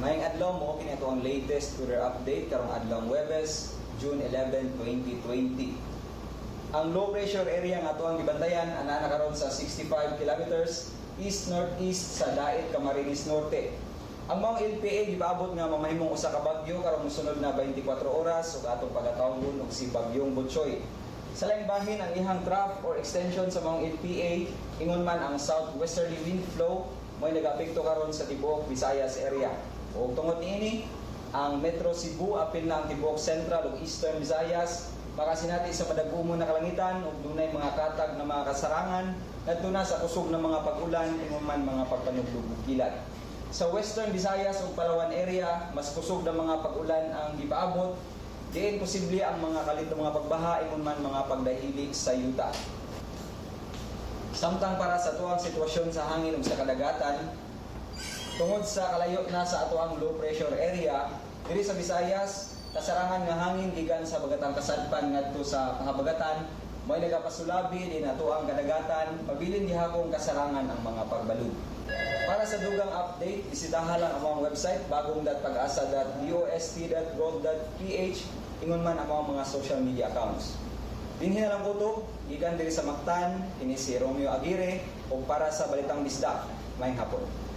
Maayong adlaw mo kini ato ang latest weather update karong adlaw, Huwebes, June 11, 2020. Ang low pressure area nga ato ang gibantayan ana na karon sa 65 kilometers east northeast sa Dait, Camarines Norte. Ang maong LPA gipaabot nga mamahimong usa ka bagyo karong mosunod na 24 oras ug atong pagatawgon og si Bagyong Butchoy. Sa laing bahin, ang ihang trough or extension sa maong LPA, ingon man ang southwesterly wind flow, mo'y nagapekto karon sa tibuok Visayas area. Ug tungod niini, ang Metro Cebu apil na ang tibuok Central ug Eastern Visayas makasinati sa madagumon na kalangitan ug dunay mga katag na mga kasarangan ngadto na sa kusog na mga pag-ulan, ingon man mga pagpanuglog ug kilat. Sa Western Visayas ug Palawan area, mas kusog na mga pag-ulan ang gipaabot diin posible ang mga kalit na mga pagbaha, ingon man mga pagdahili sa yuta. Samtang para sa atuang sitwasyon sa hangin ug sa kadagatan, tungod sa kalayo na sa atoang low pressure area, diri sa Visayas, kasarangan nga hangin gikan sa bagatang kasadpan ngadto sa kahabagatan mo'y nagapasulabi din atoang kadagatan, pabilin gihapon kasarangan ang mga pagbalud. Para sa dugang update, bisitaha lang ang among website bagong.pagasa.dost.gov.ph, ingon man ang among mga social media accounts. Dinhi na lang kutob, gikan diri sa Mactan, kini si Romeo Aguirre ug para sa Balitang Bisdak. Maayong hapon.